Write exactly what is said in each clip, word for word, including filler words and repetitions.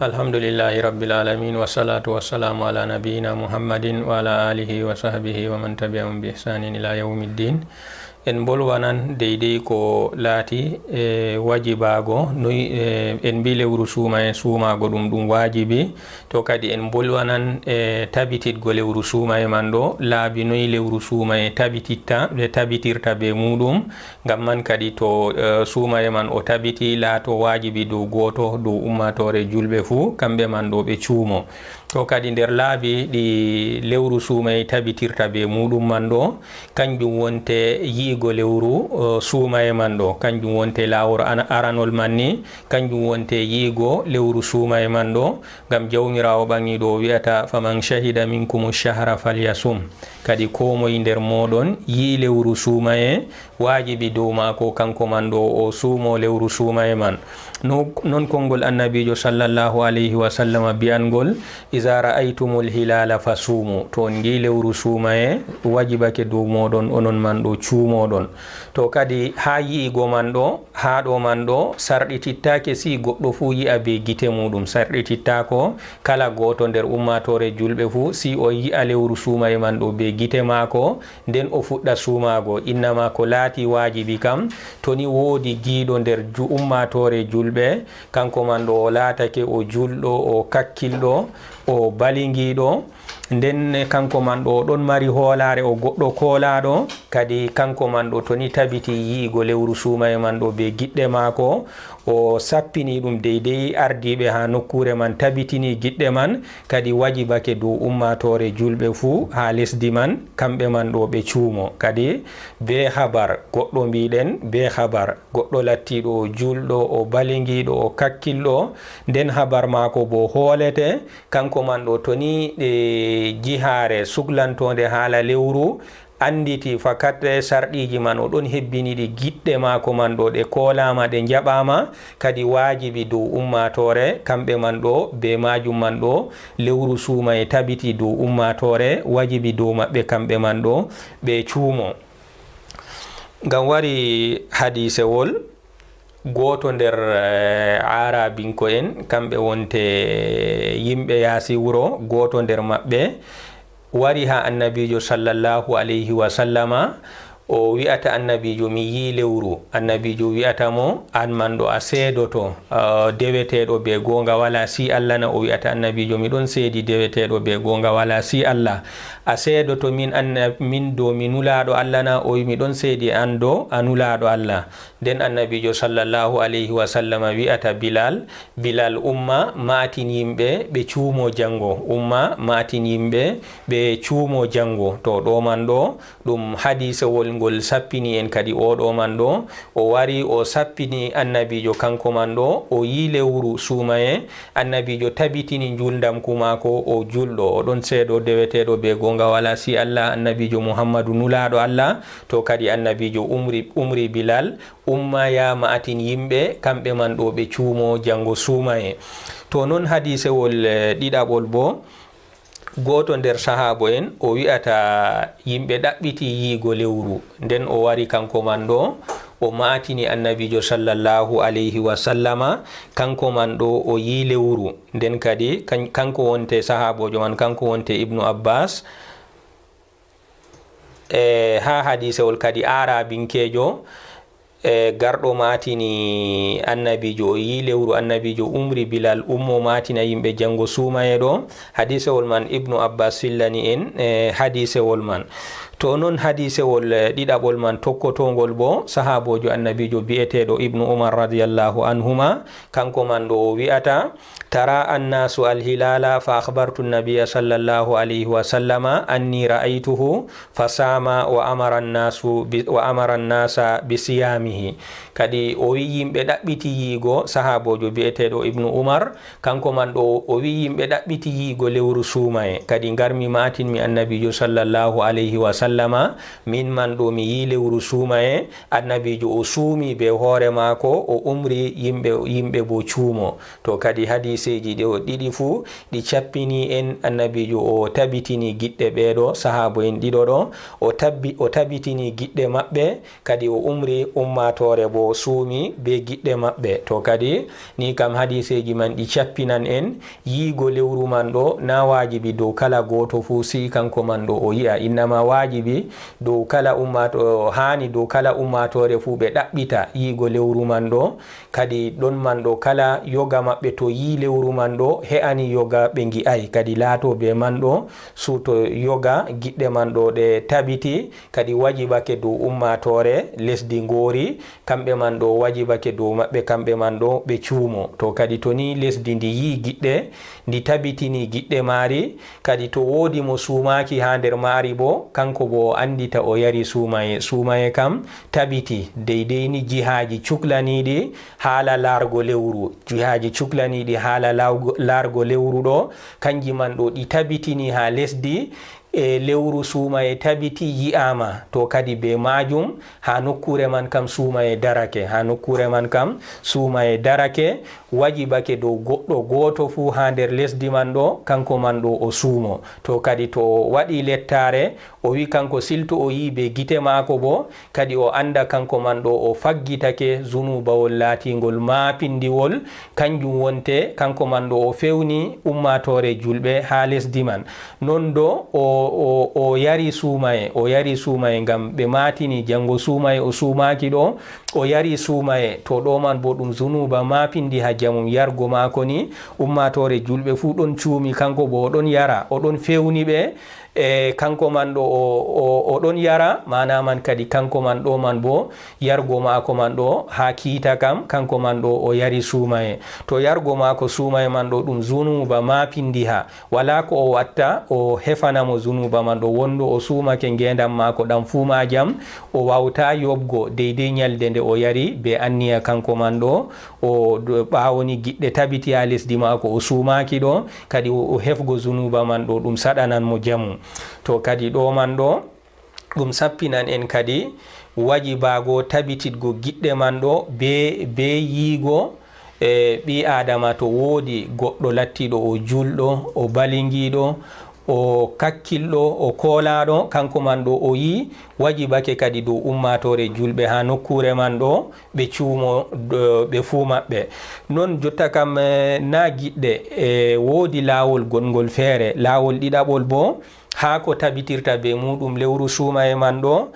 Alhamdulillahi Rabbil Alamin, wassalatu wassalamu ala nabiyyina Muhammadin wa ala alihi wa sahbihi wa man tabi'ahum bi ihsanin ila yawmiddin. En bolwanan deydey ko laati e wajibaago, noy, e, en mbi lewru suumaye, suumaago ɗum, ɗum waajibi. To kadi en bolwanan e tabititgo lewru suumaye man ɗo, laabi noy lewru suumaye tabititta, ɓe tabitirta be muuɗum. Ngam man kadi to, e, suumaye man o tabiti, laato waajibi dow gooto, dow ummaatoore julɓe fuu, kamɓe man ɗo ɓe cuumo. To kadi nder laabi ɗi lewru suumaye tabitirta be muuɗum man ɗo, kanjum wonte yi'igo lewru, o, suumaye man ɗo, kanjum wonte laawol an-, aranol man ni, kanjum wonte yi'igo lewru suumaye man ɗo, ngam Jawmiraawo ɓaŋiiɗo o wi'ata, "Faman shahida minkumu shahra falyasum." Kadi koo moy nder mooɗon yi'i lewru suumaye, waajibi dow maako kanko man ɗo o suumo lewru suumaye man. No, non konngol Annabiijo sallallahu alayhi wa sallama bi'angol, "Iza ra'aytumul hilala fasumu." To on ngi'i lewru suumaye, wajibake dow mooɗon onon man ɗo cuumoɗon. To kadi haa yi'igo man ɗo, haa ɗo man ɗo, sarɗitittaake si goɗɗo fuu yi'a be gite muuɗum. Sarɗitittaako kala gooto nder ummaatoore julɓe fuu, si o yi'a lewru suumaye man ɗo be gite maako, nden o fuɗɗa suumaago. Innama ko laati waajibi kam, to ni woodi giiɗo nder ju-, ummaatoore julɓe, kanko man ɗo o laatake o julɗo, o kakkilɗo, o balingiiɗo, nden kanko man ɗo o ɗon mari hoolaare, o goɗɗo koolaaɗo, kadi kanko man ɗo to ni tabiti yi'igo lewru suumaye man ɗo be giɗɗe maako, o sappini ɗum deydey ardiiɓe haa nokkuure man tabitini giɗɗe man, kadi wajibake dow ummaatoore julɓe fuu haa lesdi man, kamɓe man ɗo ɓe cuumo. Kadi bee habar goɗɗo mbi'ɗen, bee habar goɗɗo lattiiɗo o juulɗo, o balingiiɗo, o kakkilɗo, nden habar maako boo hoolete, kanko man ɗo to ni ɗe jihaare suklantoonde haala lewru, annditi fakat sarɗiiji man o ɗon hebbini ɗi giɗɗe maako man ɗo ɗe koolaama, ɗe njaɓaama, kadi waajibi dow ummaatoore, kamɓe man ɗo, bee maajum man ɗo, lewru suumaye tabiti dow ummaatoore, wajibi dow maɓɓe kamɓe man ɗo, ɓe cuumo. Ngam wari hadiisewol, gooto nder, eh, aarabinko'en, kamɓe wonte yimɓe yaasi wuro, gooto nder maɓɓe wari haa Annabiijo sallallahu alayhi wa sallama, o wi'ata Annabiijo, "Mi yi'i lewru." Annabiijo wi'ata mo, "An man ɗo a seedoto, eh, deweteeɗo bee goonga walaa si Allah na?" O wi'ata Annabiijo, "Mi ɗon seedi deweteeɗo bee goonga walaa si Allah." "A seedoto min anna-, min dow mi nulaaɗo Allah na?" O wi'i, "Mi ɗon seedi an dow a nulaaɗo Allah." Nden Annabiijo sallallahu alayhi wa sallama wi'ata Bilal, "Bilal, umma, maatin yimɓe, ɓe cuumo janngo. Umma, maatin yimɓe, ɓe cuumo janngo." To ɗo man ɗo, ɗum hadiisewol ngol sappini en kadi o ɗo man ɗo. O wari, o sappini Annabiijo kanko man ɗo, o yi'i lewru suumaye. Annabiijo tabitini njuulndamku maako, o juulɗo, o ɗon seedo deweteeɗo bee goonga walaa si Allah, Annabiijo Muhammadu nulaaɗo Allah. To kadi Annabiijo umri, umri Bilal, "Umma, yaa maatin yimɓe, kamɓe man ɗo ɓe cuumo janngo suumaye." To non hadiisewol, eh, ɗiɗaɓol boo, gooto nder sahaabo'en o wi'ata yimɓe ɗaɓɓiti yi'igo lewru. Nden o wari kanko man ɗo, o maatini Annabiijo sallallahu alayhi wa sallama, kanko man ɗo o yi'i lewru. Nden kadi kan-, kanko wonte sahaaboojo man, kanko wonte Ibnu Abbas. E haa hadiisewol kadi aarabinkeejo, e, garɗo maatini Annabiijo, o yi'i lewru, Annabiijo umri Bilal, "Ummo, maatina yimɓe janngo suumaye ɗo." Hadiisewol man Ibnu Abbas fillani en, e, hadiisewol man. To non hadiisewol, e, ɗiɗaɓol man tokkotoongol boo, sahaaboojo Annabiijo bi'eteeɗo Ibnu Umar radiyallahu anhuma, kanko man ɗo o wi'ata, "Tara annasu alhilala fa akhbartu nabiyya sallallahu alayhi wa sallama anni ra'aytuhu fa sama wa amara annasu bi, wa amara annasa bi siyamihi." Kadi o wi'i yimɓe ɗaɓɓiti yi'igo sahaaboojo bi'eteeɗo Ibnu Umar, kanko man ɗo o wi'i yimɓe ɗaɓɓiti yi'igo lewru suumaye. Kadi ngarmi maatinmi Annabiijo sallallahu alayhi wa sallam. sallama, min man ɗo mi yii lewru suumaye, annabiijo o suumi be hoore maako, o umri yimɓe, yimɓe bo cuumo. To kadi hadiiseeji ɗe o ɗiɗi fuu, ɗi cappini en, annabiijo o tabitini giɗɗe ɓeeɗo sahaabo'en ɗiɗo ɗo, o tabbi-, o tabitini giɗɗe maɓɓe, kadi o umri ummaatoore bo suumi be giɗɗe maɓɓe. To kadi, ni kam hadiiseeji man ɗi cappinan en, yiigo lewru man ɗo, na waajibi dow kala gooto fuu, si kanko man ɗo o yi'a. Innama waajibi dow kala ummaato-, haani dow kala ummaatoore fuu ɓe ɗaɓɓita yiigo lewru man ɗo. Kadi ɗon man ɗo, kala yoga maɓɓe to yii lewru man ɗo, he'ani yoga ɓe ngi'ay. Kadi laato be man ɗo, suuto yoga giɗɗe man ɗo ɗe tabiti. Kadi wajibake dow ummaatoore lesdi ngoori, kamɓe man ɗo wajibake dow maɓɓe, kamɓe man ɗo ɓe cuumo. To kadi to ni lesdi ndi yii giɗɗe, ndi tabitini giɗɗe maari, kadi to woodi mo suumaaki haa nder maari bo, kanko bo o anndita o yari suumaye. Suumaye kam tabiti, deydey ni jihaaji cuklaniiɗi haala laargo lewru. Jihaaji cuklaniiɗi haala laawgo-, laargo lewru ɗo, kanji man ɗo ɗi tabitini haa lesdi, e lewru suumaye tabiti yi'aama. To kadi be maajum, haa nokkuure man kam suumaye darake. Haa nokkuure man kam suumaye darake, wajibake dow goɗɗo gooto fuu haa nder lesdi man ɗo, kanko man ɗo o suumo. To kadi to o waɗi lettaare, o wi kanko sil to o yii be gite maako bo, kadi o annda kanko man ɗo o faggitake zunuubawol laatingol maapindiwol, kanjum wonte kanko man ɗo o fewni ummaatoore julɓe haa lesdi man. Non ɗo o, o, o yari suumaye, o yari suumaye ngam ɓe maatini janngo suumaye o suumaaki ɗo, o yari suumaye. To ɗo man bo ɗum zunuuba maapindi haa jamum yargo maako ni, ummaatoore julɓe fuu ɗon cuumi, kanko bo o ɗon yara, o ɗon fewni ɓe. E kanko man ɗo o, o, o ɗon yara, maana man kadi kanko man ɗo man bo yargo maako man ɗo haa kiita kam, kanko man ɗo o yari suumaye. To yargo maako suumaye man ɗo ɗum zunuuba maapindiha, walaa ko o watta, o hefana mo zunuuba man ɗo, wonno o suumake ngeendam maako ɗam fuu maajam, o waawta yoɓgo deydey nyalde nde o yari be anniya kanko man ɗo, o, ɓaawo ni giɗɗe tabiti haa lesdi maako, o suumaaki ɗo, kadi o, o hefgo zunuuba man ɗo, ɗum saɗanan mo jamu. To kadi ɗo man ɗo, ɗum sappinan en kadi wajibaago tabititgo giɗɗe man ɗo be, be yiigo, e, ɓii Aadama to woodi goɗɗo lattiiɗo o juulɗo, o balingiiɗo, o kakkilɗo, o koolaaɗo, kanko man ɗo o yii, wajibake kadi dow ummaatoore julɓe haa nokkuure man ɗo, ɓe cuumo, ɗo, ɓe fuu maɓɓe. Non jotta kam, e, naa giɗɗe, e, woodi laawol goɗngol feere, laawol ɗiɗaɓol bo, haa ko tabitirta be muuɗum lewru suumaye man ɗo,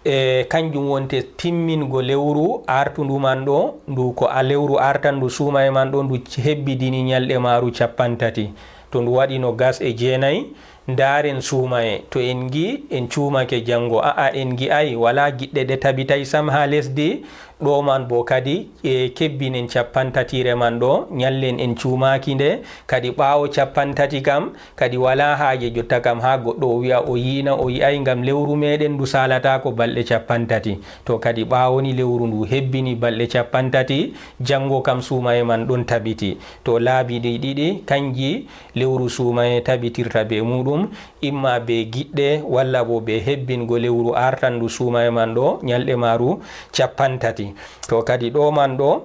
e, kanjum wonte timmingo lewru aartundu man ɗo, ndu ko a lewru aartandu suumaye man ɗo, ndu hebbidini nyalɗe maaru cappanɗe tati. To ndu waɗi noogas e jeenayi, ndaaren suumaye. To en ngi, en cuumake janngo. A'a, en ngi'ay, walaa giɗɗe ɗe tabitay sam haa lesdi. Ɗo man bo kadi, e, kebbinen cappanɗe tatiire man ɗo, nyallen en cuumaaki nde. Kadi ɓaawo cappanɗe tati kam, kadi walaa haaje jotta kam haa goɗɗo o wi'a o yi'na, o yi'ay, ngam lewru meeɗen ndu saalataako balɗe cappanɗe tati. To kadi ɓaawo ni lewru ndu hebbini balɗe cappanɗe tati, janngo kam suumaye man ɗon tabiti. To laabi ɗi ɗiɗi, kanji lewru suumaye tabitirta be muuɗum, imma be giɗɗe, walla bo be hebbingo lewru aartandu suumaye man ɗo, nyalɗe maaru cappanɗe tati. To kadi ɗo man ɗo,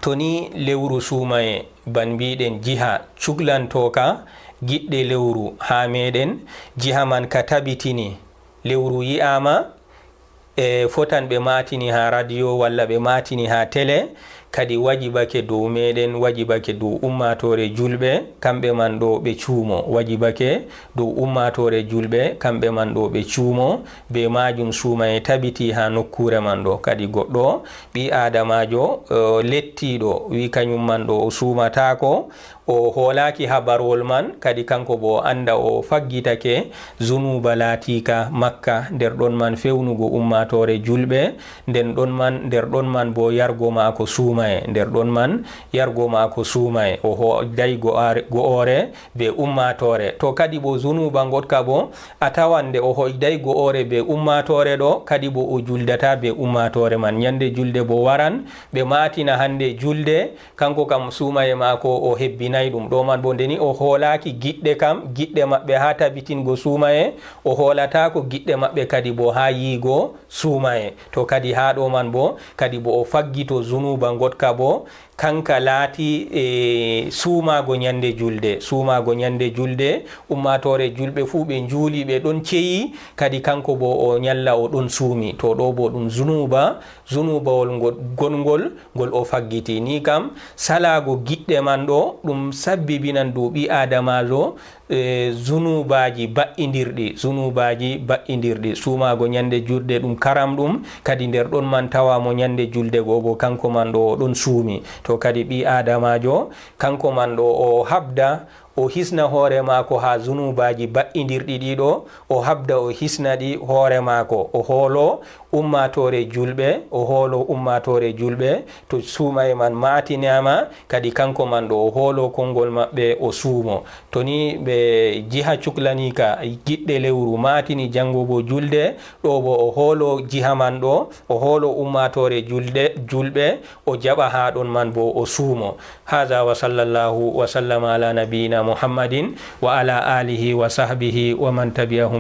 to ni lewru suumaye, ban mbiɗen jiha cuklantooka giɗɗe lewru haa meeɗen, jiha man ka tabitini lewru yi'aama, e fotan ɓe maatini haa radio walla ɓe maatini haa tele, kadi wajibake dow meeɗen, wajibake dow ummaatoore julɓe, kamɓe man ɗo ɓe cuumo. Wajibake dow ummaatoore julɓe, kamɓe man ɗo ɓe cuumo, be maajum suumaye tabiti haa nokkuure man ɗo. Kadi goɗɗo, ɓii Aadamaajo, o lettiiɗo, wi kanyum man ɗo o suumataako, o hoolaaki habarwol man, kadi kanko bo o annda o faggitake zunuuba laatiika makka, nder ɗon man fewnugo ummaatoore toore julɓe, nden ɗon man, nder ɗon man bo yargo maako suumaye, nder ɗon man yargo maako suumaye, o hoyday go'aare, go'oore be ummaatoore. To kadi bo zunuuba ngoɗka bo, a tawan nde o hoyday go'oore be ummaatoore ɗo, kadi bo o juldata be ummaatoore man. Nyande julde bo waran, ɓe maatina hande julde, kanko kam suumaye maako o hebbinay ɗum. Ɗo man bo ndeni o hoolaaki giɗɗe kam, giɗɗe maɓɓe haa tabitingo suumaye, o hoolataako giɗɗe maɓɓe kadi bo haa yiigo suumaye. To kadi haa ɗo man bo, kadi bo o faggito zunuuba ngoɗka bo, kanka laati e suumaago nyande julde. Suumaago nyande julde, ummaatoore julɓe fuu ɓe njuuli, ɓe ɗon ceyi, kadi kanko bo o nyalla o ɗon suumi. To ɗo bo ɗum zunuuba, zunuubawol ngol gongol, ngol o faggiti. Ni kam, salaago giɗɗe man ɗo, ɗum sabbibinan dow ɓii aadamaajo, e, zunuubaaji baɗɗindirɗi, zunuubaaji baɗɗindirɗi. Suumaago nyande julde ɗum karam ɗum, kadi nder ɗon man tawa mo nyande julde go bo kanko man ɗo o ɗon suumi. To kadi ɓii aadamaajo, kanko man ɗo o habda, o hisna hoore maako haa zunuubaaji baɗɗindirɗi ɗiɗo, o habda o hisna ɗi hoore maako, o hoolo ummaatoore julɓe, o hoolo ummaatoore julɓe, to suumaye man maatinaama, kadi kanko man ɗo o hoolo konngol maɓɓe, o suumo. To ni ɓe jiha cuklaniika giɗɗe lewru maatini janngo bo julde, ɗo bo o hoolo jiha man ɗo, o hoolo ummaatoore julde, julɓe, o jaɓa haa ɗon man bo o suumo. Haza wa sallallahu wa sallama ala nabiyina Muhammadin wa ala alihi wa sahbihi wa man tabi'ahum